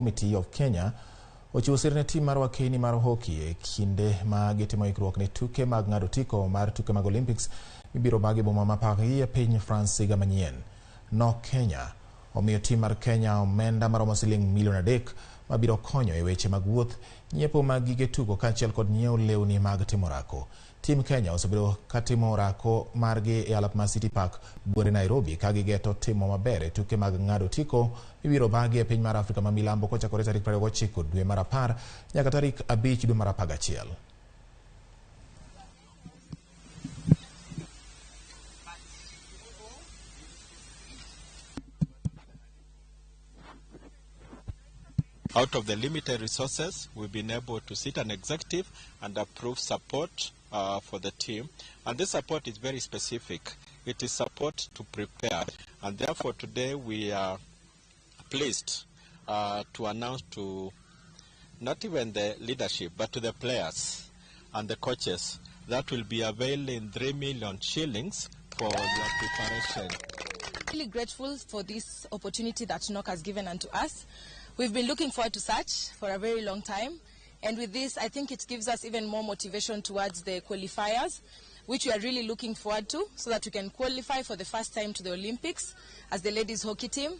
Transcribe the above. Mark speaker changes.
Speaker 1: Committee of Kenya ochiwo sir ne tim mar wakeni mar hockey e kinde ma gitimo ikruok ne tuke mag ng'ado otiko mar tuke mag Olympics mibiro bag e boma ma Paris e piny France higa manyien. NOC Kenya omiyo tim mar Kenya omenda maromo siling milion 3 mabiro konyo e weche mag wuoth, nyiepo mag gige tugo kaachiel kod nyiewo lewni mag timo orako. Tim Kenya osebedo katimo orako margi e alap mar City Park buore Nairobi ka gigeto timo maber e tuke mag ng'ado otiko mibiro bagi e piny mar Afrika ma milambo kochakore tarik 29 dwe mar 10 nyaka tarik 5 dwe mar 11.
Speaker 2: Out of the limited resources, we've been able to sit an executive and approve support for the team. And this support is very specific. It is support to prepare. And therefore today we are pleased to announce to not even the leadership, but to the players and the coaches that will be availing 3 million shillings for their preparation.
Speaker 3: Really grateful for this opportunity that NOC has given unto us. We've been looking forward to such for a very long time, and with this I think it gives us even more motivation towards the qualifiers, which we are really looking forward to, so that we can qualify for the first time to the Olympics as the ladies hockey team.